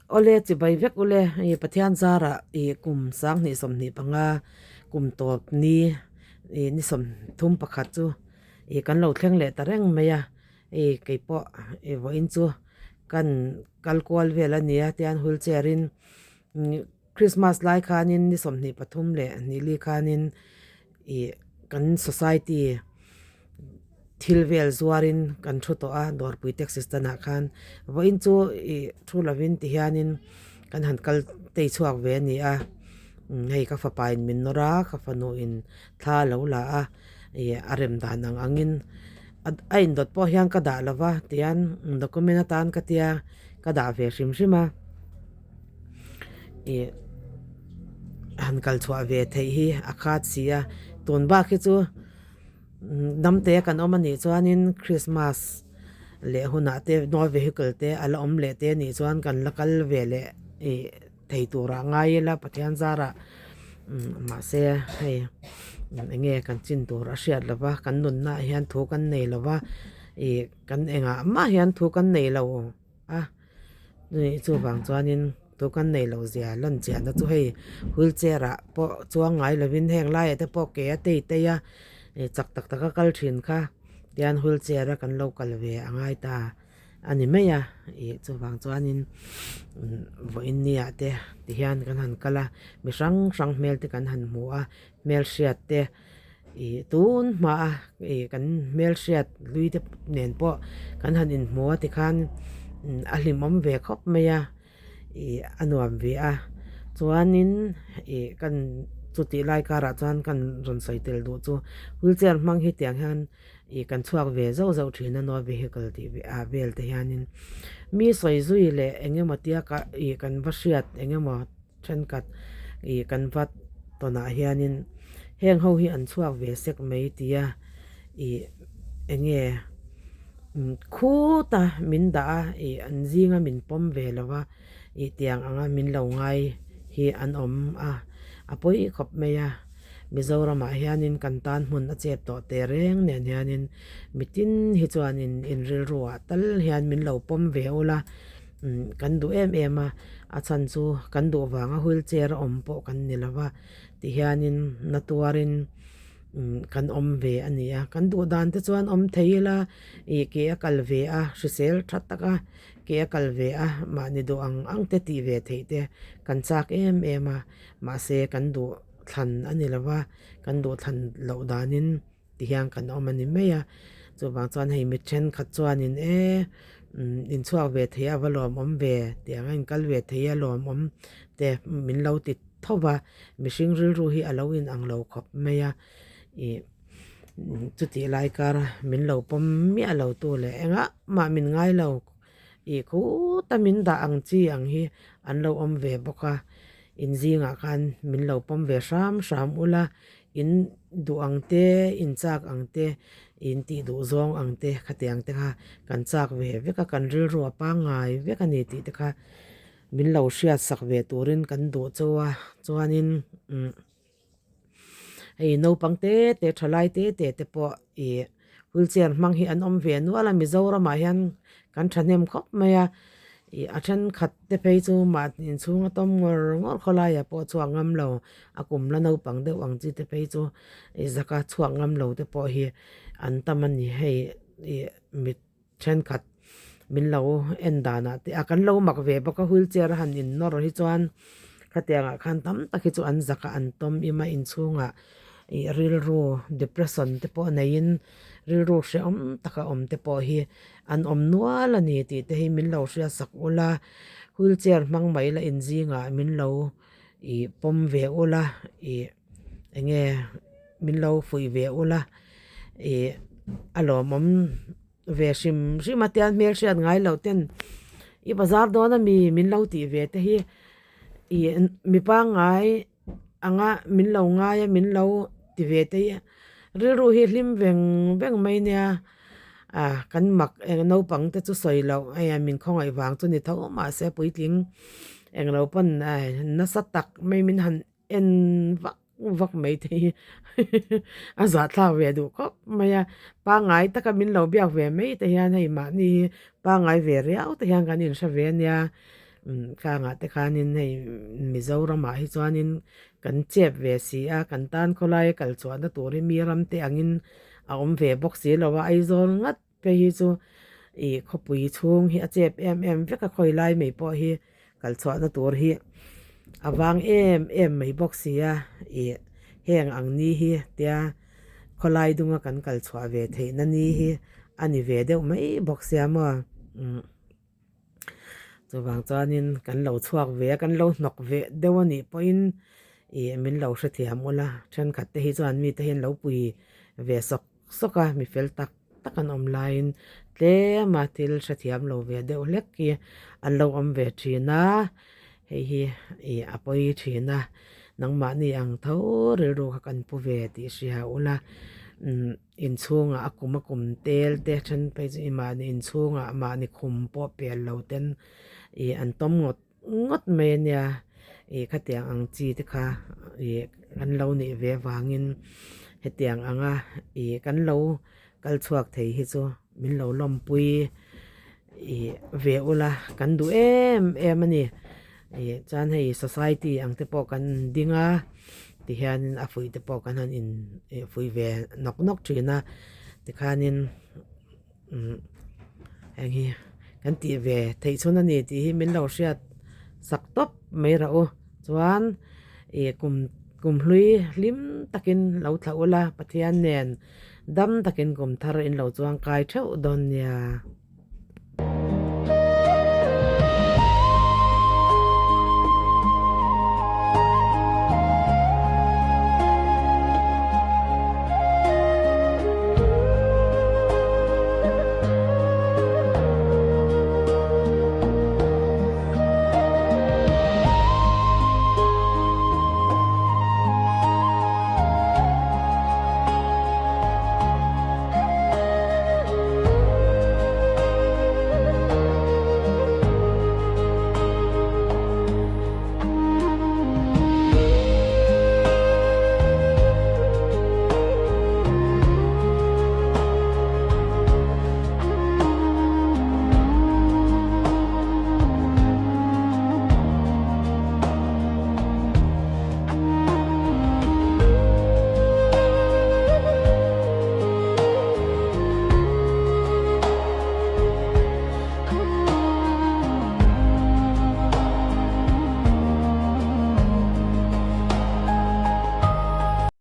Awle chibai vek ule hei Pathian zarah ih kum sanghnih 25 kum tawp ni ih ni 31 chu ih kan lo thleng leh ta reng mai a hei keipawh ih vawiin chu kan kal kual vel a nia tian wheelchair in Christmas lai khanin ni 23 leh nili khanin ih kan society thil vel zuarin kan thu tawh a dawrpui taxi stand ah khan vawiin chu ih thu lovin ti hianin kan han kal tei chhuak ve a ni a hei ka fapa in min nawr a ka fanu in thla a lo la a ih a rem dan ang angin a indawt pawh hian ka dah lova tihian document atan ka tia ka dah ve hrim hrim a ih han kal chhuah ve theih hi a khat si a tun bak hi chu Damte kan awm anih chuanin Christmas leh hunah te no vehicle te a la awm leh te anih chuan kan la kal ve leh ih thei turah ngai ila Pathian zarah mahse hei eng nge kan chin tur a hriat lo va kan nunna ah hian thu kan nei lo va ih kan engah mah hian thu kan nei lo a chuvang chuanin. Tu kan nei loh zia lan chiahna chu hei wheelchair ah pawh chuang ngai lovin heng laiah te pawh ke a tei tei a ih chak tak tak a kal thin kha tian wheelchair a kan lo kal ve a ngai ta a ni mai a ih chuvang chuanin vawiin ni ah te tihian kan han kal a mi hrang hrang hmel te kan han hmu a hmelhriat te ih tun hma a ih kan hmelhriat hlui te nen pawh kan han inhmu a tikhan a hlimawm ve khawp mai a. Ih a nuam ve a chuanin ih kan chutih lai karah chuan kan rawn sawi tel duh chu wheelchair hmang hi tiang hian ih kan chhuak ve zauh zauh thin a no vehicle tih ah vel te hianin mi sawi zui leh eng emaw tia ka ih kan va hriat eng emaw thenkhat ih kan va tawnah hianin heng ho hi an chhuak ve sek mai tia ih eng nge khuta min dah a ih an zinga min pawm ve lo va ih tiang anga min lo ngai hi an awm a a pawi khawp mai a Mizoramah hianin kan tan hmun a chep tawh teh reng nen hianin mitin hi chuanin in rilruah tal hian min lo pawm ve ula kan duh em em a a chhan chu kan duh vanga wheelchair a awm pawh kan ni lo va tihianin na tuarin. Kan awm ve a ni a, kan duh dan te chuan awm thei ila ih ke a kal ve a, hrisel tha tak a ke a kal ve a, mahni duh ang ang te tih ve theih te kan chak em em a, mahse kan duh thlan a ni lo va, kan duh thlan loh danin ti hian kan awm a ni mai a, chuvang chuan hei mi thenkhat chuanin e inchhuak ve thei a va lawmawm ve tih ang a inkal ve thei a lawmawm te min lo ti tho va. Mihring rilru hi a lo in ang lo khawp mai a, ih chutih lai kar min lo pawm miah lo tu leh engah mah min ngai lo ih khuta min dah ang chi ang hi an lo awm ve bawk a, in zingah khan min lo pawm ve hram hram ula, in duh ang te, in chak ang te, in tih duh zawng ang te khatiang te kha kan chak ve vek a, kan rilru a pangngai vek a ni tih te kha. Min lo hriat sak ve turin kan duh chu a, chuanin umm hei naupang te te thalai te te te pawh ih wheelchair hmang hi an awm ve nual a Mizoramah hian kan thahnem khawp mai a, ih a thenkhat te phei chu mahni inchhung a tawm ngawr ngawr khawlaiah pawh chhuak ngam lo a kum la naupang deuh ang chi te phei chu ih zaka chhuak ngam lo te pawh hi an tam a ni hei ih mit. Thenkhat min lo en danah te a kan lo mak ve bawk a wheelchair a han in nawr hi chuan khatiang ah khan tam tak hi chu an zak a an tawm im a inchhungah ih rilru depression te pawh neiin rilru hrehawm taka awm te pawh hi an awm nual a ni tih te hi min lo hriat sak ula wheelchair hmang mai la inzingah min lo ih pawm ve ula ih eng nge min lo fuih ve ula ih a lawmawm ve hrim hrim a tiang hmel hriat ngai loh ten i bazar dawn ami min lo tih ve te hi ih mi pangngai anga min lo ngai a min lo ti ve te hi rilru hi hlim veng veng mai nia ah kan mak eng naupang te chu sawi loh hei min khawngaih vang chu ni tho mahse puitling englo pawn nasa tak mai min han en vak vak mai te hi a zahthlak ve duh khawp mai a pangngai taka min lo biak ve mai te hian hei mahni hi pangngai ve riau te hian kan inhre ve ania. Khangah te khanin hei Mizoramah hi chuanin kan chep ve si a, kan tan khawlaia kal chhuahna tur hi mi ram te angin a awm ve bawk si lo a, Aizawl ngat phei hi chu ih khawpui chhung hi a chep em em vek a, khawi lai mai pawh hi kal chhuahna tur hi a vang em em mai bawk si a, ih heng ang ni hi tia khawlai dunga kan kal chhuah ve theihna ni hi a ni ve deuh mai bawk sia maw. Chuvang chuanin kan lo chhuak ve a, kan lo hnawk ve deuh a nih pawhin ih min lo hrethiam ula, thenkhat te hi chuan mite hi an lo pui ve sawk sawk a, mi fel tak tak an awm laiin tlem a thil hrethiam lo ve deuh hlek hi an lo awm ve thin a, hei hi ih a pawi thin a, nangmahni ang tho rilru kha kan pu ve tih hria ula umm. Inchhungah a kum a kum tel te then phei chu i mahni inchhungah mahni khum pawh pel lo ten ih an tawm ngawt ngawt mai a nia ih khatiang ang chi te kha ih kan lo nih ve avangin hetiang anga ih kan lo kal chhuak thei hi chu min lo lawmpui ih ve ula kan duh em em a ni. Ih chuan hei society ang te pawh kan ding a tihianin a fuih te pawh kan han in ih fuih ve nawk nawk thin a tikhanin umm heng hi kan tih ve theih chhun a ni tih hi min lo hriat sak tawp mai rawh u chuan ih kum kum hlui hlim takin lo thlah ula Pathian nen dam takin kum thar in lo chuangkai theuh dawn nia.